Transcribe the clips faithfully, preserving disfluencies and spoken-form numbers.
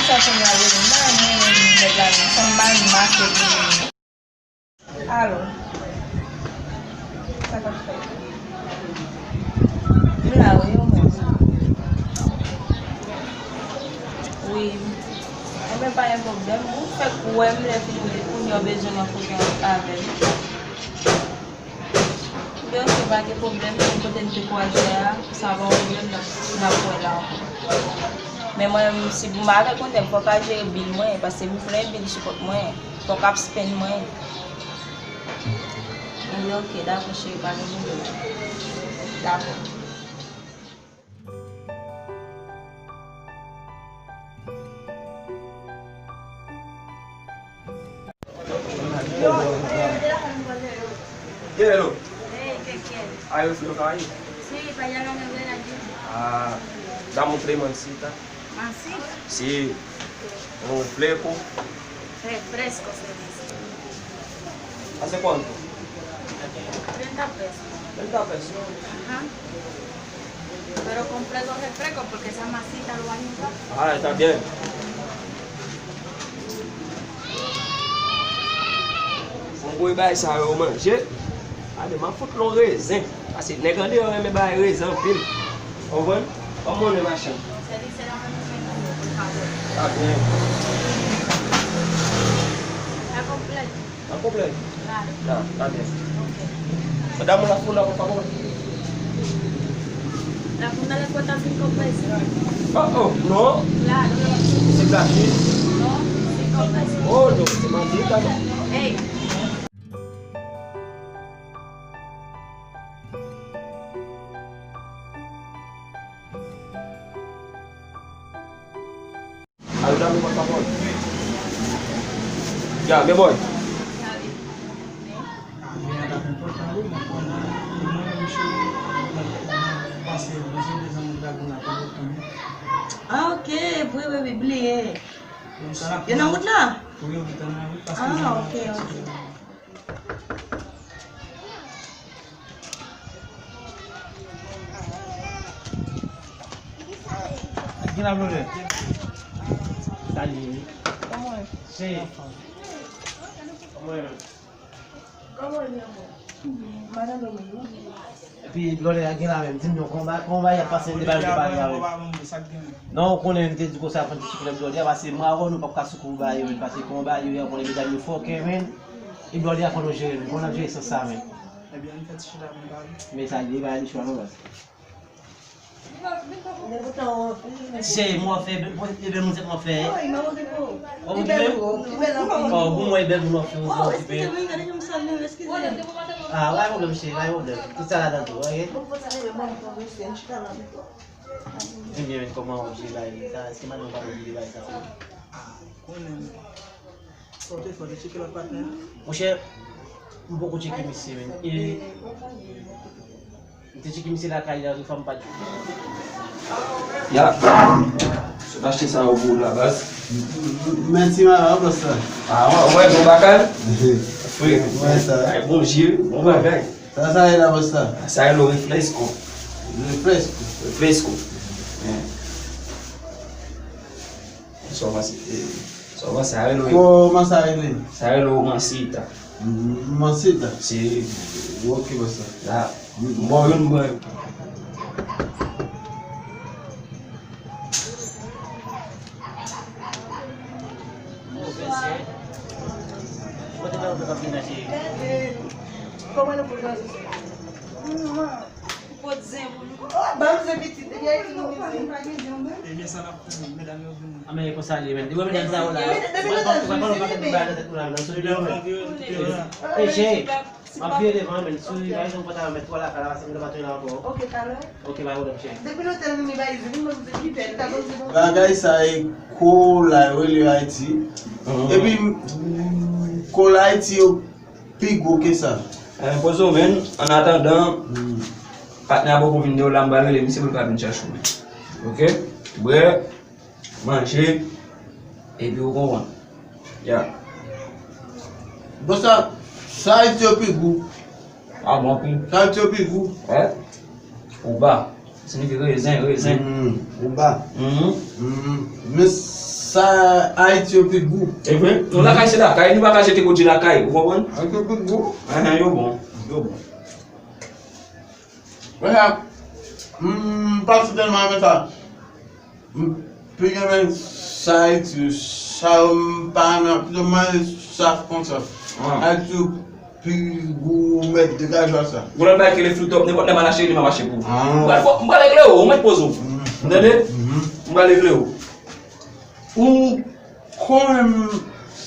Sa fanm la vini, m pa renmen nèg la vini. Fanm mal make vini. Alo. Sa k ap fèt? M la wi, ou menm? Wi. Enben, pa gen pwoblèm. Ou fèk wè m lè fini kounye a w bezwen nan kote avè m. Ebyen, oke, pa gen pwoblèm. Menm kote n te kwaze a, sa pa yon pwoblèm, n ap, n ap wè la ankò. Men mwen, si pou m avèk yon nèg, fòk a jere bil mwen, paske m plen bil sou kont mwen. Fòk ap spenn mwen. Ebyen, oke, dakò, cheri, pa gen pwoblèm. Dakò. Hello. Hey, ¿qué quieres? Are you from Cali? Sí, para allá no me voy allí. Ah, dame un tres mancita. ¿Mancita? Sí, un fleco. Refresco se dice. ¿Hace cuánto? Treinta pesos. Treinta pesos. Ajá. Pero completo refresco porque esa masita lo va a ayudar. Ah, está bien. Mwen voye bagay sa yo manje. Ale, m ap fout lon rezen. Paske nèg andeyò renmen bagay rezen anpil. Konprann? Kòman w ye, machann? Se dice dame un menú, por favor. Está bien. Está completo. Está completo. Claro. Ya, está bien. Ok. Dame una funda, por favor. La funda le cuesta cinco pesos. Oh, oh, no. Claro. Es gratis. No, cinco pesos. Oh, no, se maldita, no. Ey. Ayuda a mi, por favor. Ya, me voy. Ah, ok, vre, vre, vre, bliye. Yo nan wout la? Ah, ok, ok. Gen la blodè. Salye. Kòman w ye? Se. Kòman w ye menm? Kòman w ye, mi amor? Madan Dominique. Epi blodè a gen la menm. Di m non, kòman, kòman bagay ap pase, m te ba yo te pale avè. Non, ou konnen, m te di konsa, fò n te soufle blodè a, paske mwen avè w, nou p ap ka soukou bagay yo menm, paske kòman bagay yo ye, ou konnen medam yo fòkè menm. E blòdè a fò nou jere l, kòman n ap jere sans sa menm? Ebyen, ann fè ti chita pou n pale. Men sa li pa li chwa non baz. Se mwen fè, e bèl moun se mwen fè. Ou okipe m? Oh, pou mwen e bèl moun w ap fè, ou okipe. Ah, pa gen pwoblèm cheri, pa gen pwoblèm. Tout sa ladan tou, oke? Ebyen, men kòman w jere bagay sa? Èske madanm ou pa t oblije bay sa? Konnen. Fò w te, fò w te tcheke lòt patnè a. Monchè, m poko tcheke misye, men. E, m te tcheke misye lakay li a, tou fwa m pa t jwenn. Ya. Sot achte sa yo pou ou la, baz. Mèsi, mama, bòs la. Ah, wè, wè, bon bagay. Frè, wè sa. Ay, bon je, bon bagay. Sa, sa ye la, bòs la? Sa rele refresco. Refresco. Refresco. Eh. Sa w panse, eh, sa w panse, sa rele. Kòman sa rele? Sa rele romansita. Mm, romansita? Si. Ok, bòs la. La. Mm. Bon, youn bon. Kòman nou pou danse? Pot zen pou nou. Oh, ban m zen pitit, depi Ayiti nou vin zen. Ebyen, sa n ap fè, medam yo vin. A, men e konsa li ye, men. Depi medam sa yo la, depi nou te jwenn fini, men. Ey, cheri, m ap vire devan, men. Si w pa janm kontan, men twò lakay la, paske m pa tounen la ankò. Ok, talè. Ok, pa pwoblèm, cheri. Depi nou te vini, ba, vin ban m zen pitit, ta ban m zen. Bagay sa e kola, yo rele Ayiti. Epi, kola Ayiti yo pi gwo ke sa. Eh, poze w, men, an atandan, patnè a poko vin deyò la, m pral rele misye pou l ka vin chache w, men. Ok? Bwè, manje, epi ou konprann. Ya. Bon, sa, sa Ayiti yo pi gou. Ah bon, pi. Sa Ayiti yo pi gou. Eh? Ou ba. Siyifi rezen, rezen. Mm, ou ba. Mm. Mm. Men s-, Sa Ayiti yo pi gou. E vre? Non, lakay se lakay, nou pa ka jete kote lakay, ou konprann? Ayiti yo pi gou. Ahan, yo bon, yo bon. Wè sa, m pa si tèlman renmen sa. M pi renmen sa Ayiti, sa yo m pa renmen, pito m manje sa konsa. Ah. Ayiti yo pi gou, ou mèt degaje w ak sa. Ou lòt bagay ki rele flip top, nenpòt lè m al achte li, m ap achte pou ou. Ah. M pral fò, m pral regle ou, ou mèt poze w. Mm. Ou tande? Mhm. M pral regle ou. Ou konn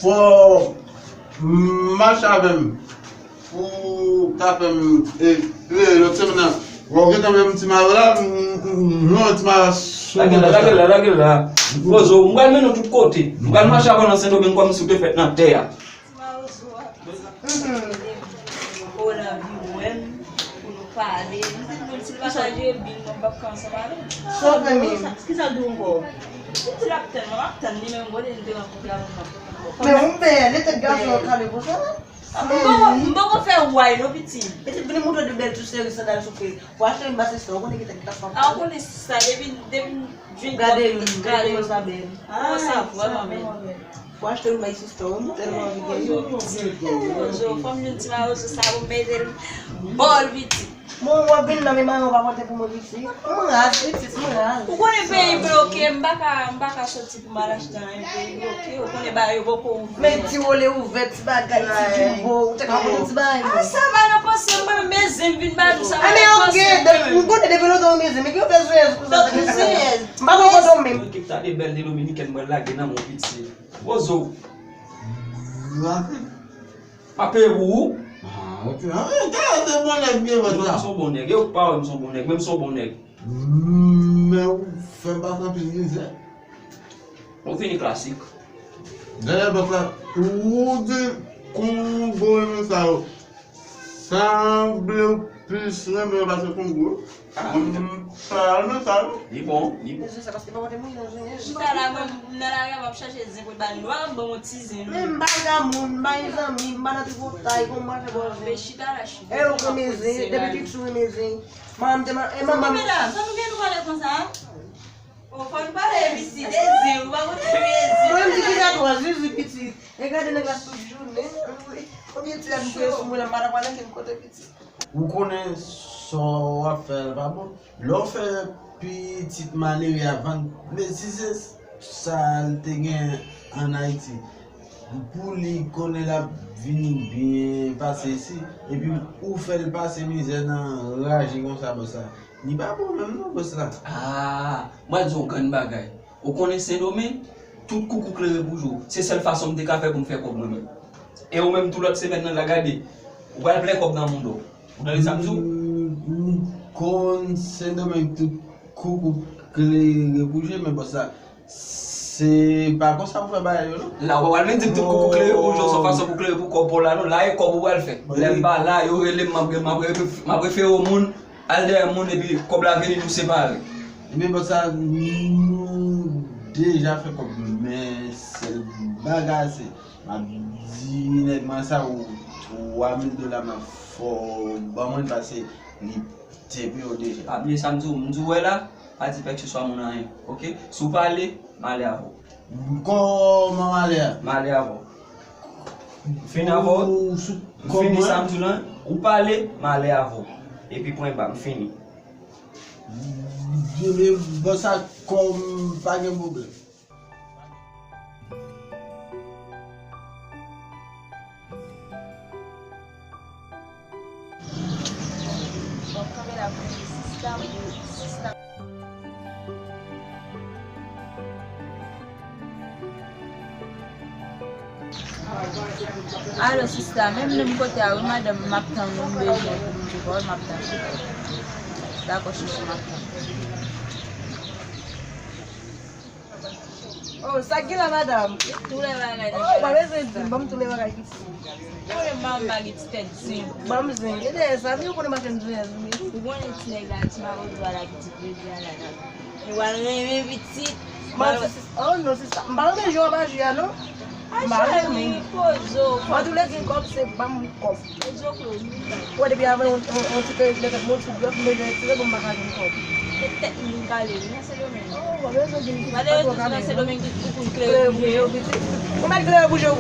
fò mache avè m pou ta fè m, e, e, lòt semèn nan. Wè, ou gentan wè m ti mare la, m, m, m, non, ti mare sou mwen. Lage l la, lage l la, lage l la. Poze w, m pral mennen w tout kote. M pral mache avè w nan Sendomeng kòmsi w te fèt nan tè a. Mhm. Ou anvi wè m pou nou pale. M di nou si l pa ka jere bil, mwen p ap ka ansanm avè l. Sa w fè menm? Kisa l di w ankò? Li di l ap tann mwen, m ap tann li, men m kote n te rankontre avè m nan. Men ou bèl, e tèt gason an kale konsa. M poko, m poko fè way non, pitit. Pitit, vini moutre de bèl ti seri sandal sou pye. Pou achte yon basista, ou konnen ki tèt gason an kale. A, ou konnen sa, depi, depi m jwenn kòb, m gade l, gade l kòman sa bèl. Kòman sa vrèman bèl. Pou achte yon basista, m tèlman anvi gen youn. Mawozo, fò m jwenn ti mawozo sa pou m mete l bò l pitit. Bon, w ap vin nan men mari w pa pote pou mwen pitit. M raz pitit, m raz. Ou konnen peyi bloke, m pa ka, m pa ka soti pou m al achte anyen, peyi bloke, ou konnen bagay yo poko ouvè. Men ti wole ouvè, ti bagay, ti jumbo, ou te ka pote ti bagay. A, sa pa nan panse m, mwen menm bezwen m vin ba nou sa. A, men oke, m konnen depi lontan ou bezwen, men ki ou bezwen, m pa konn kote w menm. Ki ta de bèl de dominikèn mwen lage nan men w pitit. Wozo. M ap peye pou ou. Ah, ok. Ah, men gade se bon nèg m ye, mwen la. M se yon bon nèg. E ou pa wè m se yon bon nèg, men m se yon bon nèg. Men ou fè m pase anpil mizè. Ou fini klasik. Dèyè bòs la, ou di Kongo renmen sa yo. Sanble ou plis renmen yo pase Kongo. Ah. Mwen, m pa renmen sa yo. Li bon, li bon. Mezye sa paske pa pote mouye nan zen. Chita la, mwen, m nan lari a, m ap chache zen pou l ba nwa, ban mwen ti zen. Men m pa gen moun, m pa gen zanmi, m pa nan tripotay, kòman m fè bon zen? Men chita la, chita. E ou renmen zen, depi piti ou renmen zen. Manman m te man-, e manman m. Sa nou gen nou pale konsa? O, fò nou pale pitit, e zen, ou pa konn fè zen. Mwen, m di ki sa twa, zuzu pitit. E gade nèg la tout jounen. Konbyen ti lè m voye sou mwen la, m pa ta pral ankenn kote pitit. Ou konnen sa w ap fè a pa bon. Lè w fè pitit malere a vann, men si se sa l te gen ann Ayiti, pou li konnen l ap vin byen pase isi, epi ou fè l pase mizè nan raje konsa, bòs la. Li pa bon menm non, bòs la. Ah, mwen di w yon grenn bagay. Ou konnen Sendomeng, tout koukou klere pou je w. Se sèl fason m te ka fè pou m fè kòb mwen menm. E ou menm tou lòt semèn nan la gade, ou pral plen kòb nan mouda w. Ou tande sa m di w? M, m konn Sendomeng tout koukou klere pou je, men bòs la, se pa konsa pou fè bagay yo non. La ou pa pral vin di m tout koukou klere pou je w, se yon fason pou klere pou kòb pa w la non. La e kòb ou pral fè. Lè m pa la, yo rele m, m ap, m ap, m ap refere w moun. Al dèyè moun epi kòb la vini nou separe. Ebyen bòs sa, nou deja fè kòb nou, men sèl bagay se, m ap di nèg mwen sa ou twa mil dola, m ap fè w ban mwen l pase li te peye w deja. Pa bliye sa m di w, m di w wè la, pa di kèlkeswa moun anyen, oke? Si w pale, m ale avè w. Kòman m ale a? M ale avè w. M fini avè w. M fini sa m di w lan. Ou pale, m ale avè w. Epi pwen ba, m fini. Byen, byen, bòs sa kòm pa gen pwoblèm. W ap kanpe la pou sista, sista. Alo, sista, menm menm kote a, wi, madanm, m ap tann ou, m bezwen pou m di pawòl, m ap tann ou. Dakò, chouchou, m ap tann ou. Oh, sa k gen la, madanm? Tout lè bagay nan... Oh, pa bezwen di m, ban m tout lè bagay ki di. Ou konnen manman gen ti tèt zen. Ban m zen. E dèyè sa, men ou konnen m ap jwenn zen, zen. Ou konnen ti nèg la, ti mawozo a la ki di kredi a la, la. Li pral renmen pitit. Manti, sis. Oh, non, sista. M pa renmen jan w ap aji a, non. M pa renmen. Poze w. Mwen tou lè gen kòb, se ban m kòb. Ou wè depi avè yon, yon, yon ti perik nan tèt mwen, yon ti blòf, m bezwen retire pou m pa ka jwenn kòb. E tèt moun kale, wi, nan Sendomeng. Malere tou nan Sendomeng tout pou koun klere bouje yo. Ou mèt klere bouje yo.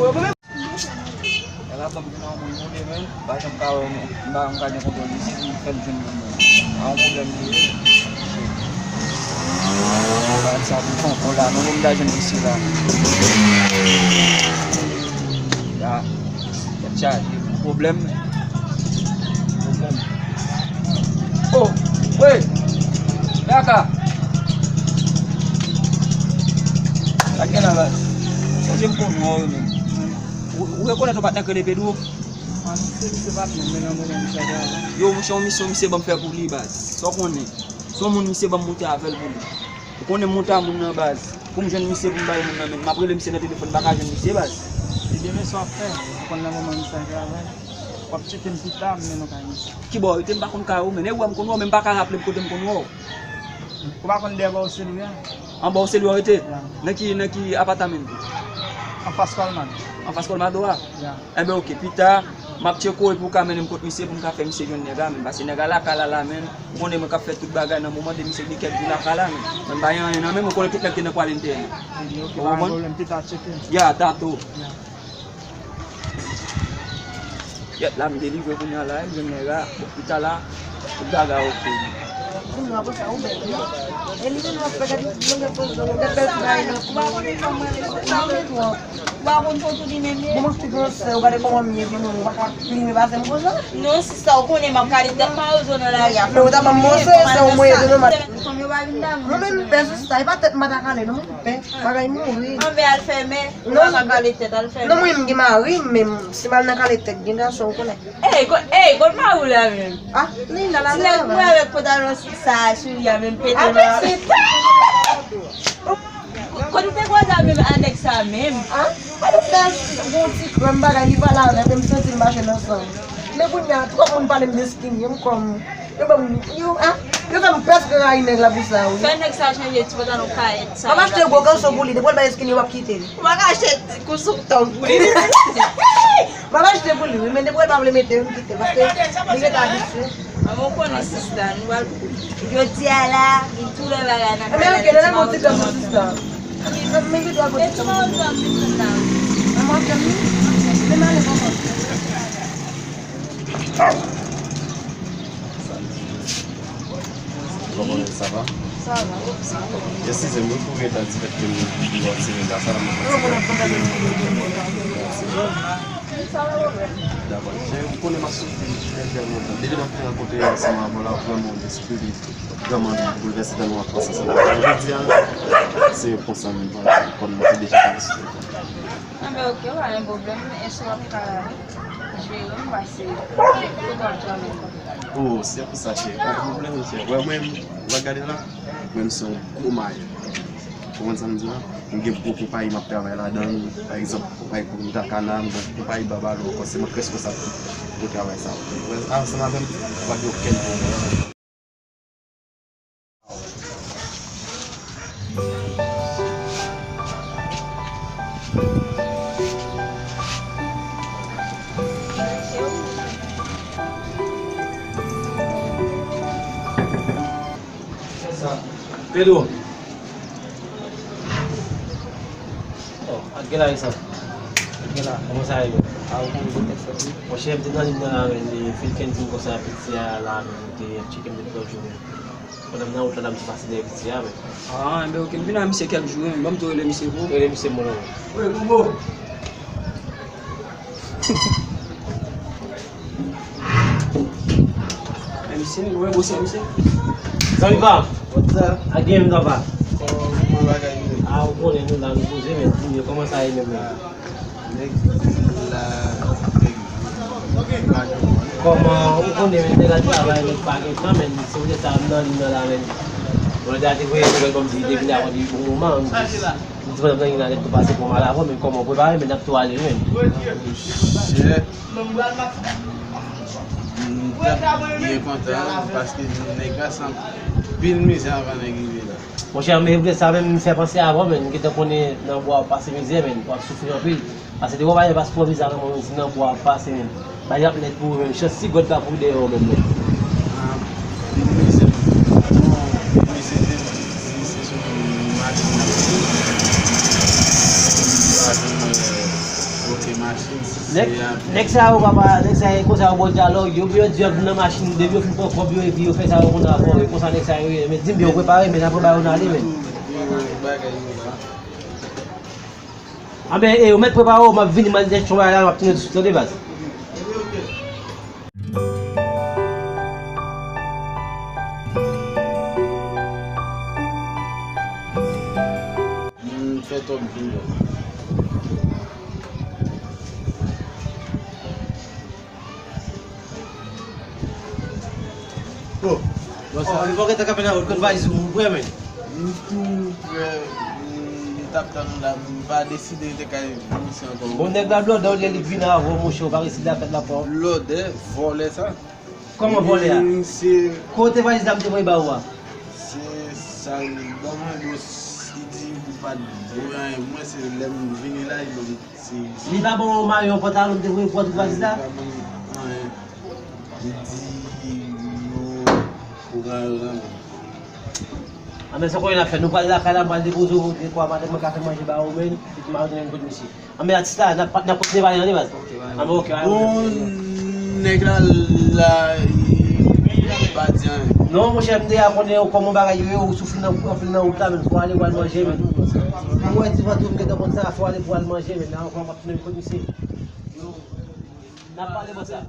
Lè la, m vin nan yon moun moun demen, m pa janm ka wè, m pa janm ka gen kontwòl misye, pou m fè l jwenn moun nan. A yon pwoblèm li ye. Ba sa pou fon, kon la, nou menm ta jwenn misye la. La, tèt chaje, pwoblèm. Pwoblèm. Oh, wi. Yaka. Sa gen la, la. Sonje m konn wè w menm. Ou, ou rekonèt yon patnè k rele Pedro? Ah, se, se patnè m, men nan moman misye ap travay. Yo, monchè, yon misyon misye ban m fè pou li, baz. Sa w konnen. Se yon moun misye ban m monte avè l pou li. Ou konnen m monte a moun nan, baz. Pou m jwenn misye, pou m bay moun nan, men m ap rele misye nan telefòn, m pa ka jwenn misye, baz. Ebyen, men sa w ap fè. Ou konn nan moman misye ap travay. W ap tcheke m pita, m mennen w kay misye. Ki bò w rete? M pa konn kay ou, men e wè m konn wè w, men m pa ka raple m kote m konn wè w. Ou pa konn dèyè bò Oselwi a? Anba Oselwi an rete? Ya. Nan ki, nan ki apataman? Anfas Colmado. Anfas Colmado a? Ya. Enben, oke, pita, m ap tcheke w epi w ka mennen m kot misye pou m ka fè misye jwenn nèg la, men. Paske nèg la lakay la, la, men. Ou konnen mwen k ap fè tout bagay nan moman de misye gen kèk jou lakay la, men. Men m pa gen anyen nan men m, ou konnen tout nèg te nan kwalentèn. Ebyen, oke, pa gen pwoblèm, pita tcheke. Ya, tato. Ya. Yèt la, m delivre kounye a la, m jwenn nèg la, bon, pita la, tout bagay oke. Kounye a, apre sa, ou bèl, wi. E li menm, l ap fè gade, gade bèl ti bagay nan kou. Ou pa konnen kòman l ye, ou pa konnen twòp. Ou pa konn tonton li menm ye. Bon, mwen, ti gran sè, ou gade kòman m ye, vye moun, ou pa ka pli men pase m konsa. Non, sista, ou konnen m ap kale tèt mawozo nan lari a. Men ou ta ban m bon sè, sè, ou mwen, non, non, non. Fanm yo pa vin damou. Mwen menm, m pè sista, e pa tèt m pa ta kale, non, mwen, m pè. Bagay mouri. Anben al fèmen. Ou pa ka kale tèt, al fèmen. Non, mwen, m gen mari m, men si m al nan kale tèt, gen gason, ou konnen. Ey, kot, ey, kot mari w la menm? Ah, li la, la, ti nèg mwen avèk pantalon sa a sou li a menm pete. Apre ti. Kot ou te kwaze a menm a nèg sa a menm? Ah, alò sa, gon ti krèm bagay, li pale avè m, m santi l mache nan san m. Men kounye a, twòp moun pale m de skinny, m kòm, yo ban m, yo, ah, yo fè m prèske rayi nèg la pou sa, wi. Fè nèg sa chanje ti pantalon kayèt sa. M ap achte gwo kanson pou li, depi w al bay skinny, w ap kite l. Ou pa ka achte kousou tòg pou li. M ap achte pou li, wi, men depi w al pa vle mete, m kite l, paske li gentan abitye. Mwen konnen sista, nou pral, jodi a la, li tou lè bagay nan kay la. Ebyen, oke, lè l bon ti kanson sista. Men ki dwa kote. Kòman sa va? Sa va. Eskize m wi pou reta, di fèt ke m vin bò ti nèg la, sa va, m pran ti nèg la. Dakò. Cheri, ou konnen m ap soufri trè, trè lontan. Depi n ap fè rankontre ansanm avè w la, vrèman, lespri li vrèman boulvèse tèlman m ap panse ansanm avè w. Jodi a, se konsa menm, kòm nou te deja pale sou telefòn. Anben, oke, pa gen pwoblèm. Èske w ap ka jere m pase kote w ap travay la? Oh, se pou sa, cheri. Pa gen pwoblèm, cheri. Wè mwen, w ap gade la, mwen, m se yon gwo mayè. Ou konprann sa m di la? M gen gwo konpayi m ap travay ladan l. Pa egzanp, konpayi Punta Cana, m gen konpayi Babalo ankò. Se mwen k reskonsab pou, pou travay sa yo. Ansanm avè m, pa gen okenn pwoblèm. Pedro. Oh, ak gen la, Isan. Ak gen la, kòman sa ye, men? A, ou konn kontèks la, wi. Monchè, m te nan liy nan la, men, e Filken di m konsa, piti a la, men, li te ap tcheke m depi lòt jou, men. Pandan m nan wout la, m te pase dèyè piti a, men. Ah, enben, oke, m vin a misye kèk jou, men. Ban m tou rele misye pou ou. Rele misye, mwen. Wi, Loubo. Men misye, nou wè bosè misye. Zanmi pa m. What's up? A gen m nan pa. Kòman bagay yo ye? A, ou konnen nou la, nou poze, men di m yo, kòman sa ye menm, men? Ah, nèg la, nèg pa gen mòn. Kòman, ou konnen, men, nèg la travay, nèg pa gen tan, men, se poutèt sa, m nan liy nan la, men. Bon, lè a te voye nouvèl kòmsi li te vini avè depi bon moman, m di, m di, pandan m nan liy nan, nèg tou pase pran m al avè w, men kòman w prepare, men n ap tou ale, men. Monchè. M t ap byen kontan, paske nèg la se anpil mizè anvan nèg rive la. Monchè, men vre sa menm, m fè panse avè w, men m gentan konnen nan bwa w ap pase mizè, men w ap soufri anpil. Paske depi w pa gen paspò viza nan men w, se nan bwa w ap pase, men bagay ap nèt pou ou, men chans si God pa pou dèyè w, men, men. Anpil mizè. Bon, mizè, se sou Nèg, nèg sa yo, papa, nèg sa yo konsa yo ba w dyalòg, yo, yo di yo ap vin nan machin, depi yo fin pran kòb yo, epi yo fè sa yo konn avè w, e konsa nèg sa yo ye. Men di m byen, ou prepare, men n ap prepare w nan ale, men. Anben, e, ou mèt prepare w, m ap vini, m al chèche yon bagay la, m ap tounen touswit, tande, baz. M fè twòp vin la. Oh, bon, sa, oh, li pa gentan kanpe nan wout, kot valiz ou, ou prè, men? M tou prè, m t ap tann ou la, m pa deside rete kay misye ankò. Bon, nèg la blòdè, olye li vin avè w, monchè, ou pa resi la fèt la pran. Blòdè, vòlè sa. Kòman vòlè a? Misye. Kote valiz la m te voye ba ou a? Se sa li ban mwen, bon, li di ou pa t voye anyen pou mwen, se lè m vini la, li ban m, se, se. Li pa ban ou mayo, yon pantalon m te voye pou ou a tout valiz la? Li pa ban m anyen. Li di yo pran yo nan men. Anben, sa konnen n ap fè, nou pral lakay la, m pral depoze w, dekwa madanm mwen ka fè manje ba ou, men, epi m a retounen kot misye. Anben, atis la, n ap, n ap kontinye pale tande, baz. Ok, bye. Anben, ok, bye. Bon, nèg la, la, li pa di anyen. Non, monchè, m deja konnen kòman bagay yo ye, ou soufri nan, anpil nan wout la, men fò ale pou al manje, men. Mwen, ti vantou, m gentan konn sa, fò ale pou al manje, men nan ankò, m ap tounen kot misye. N ap pale bò sa.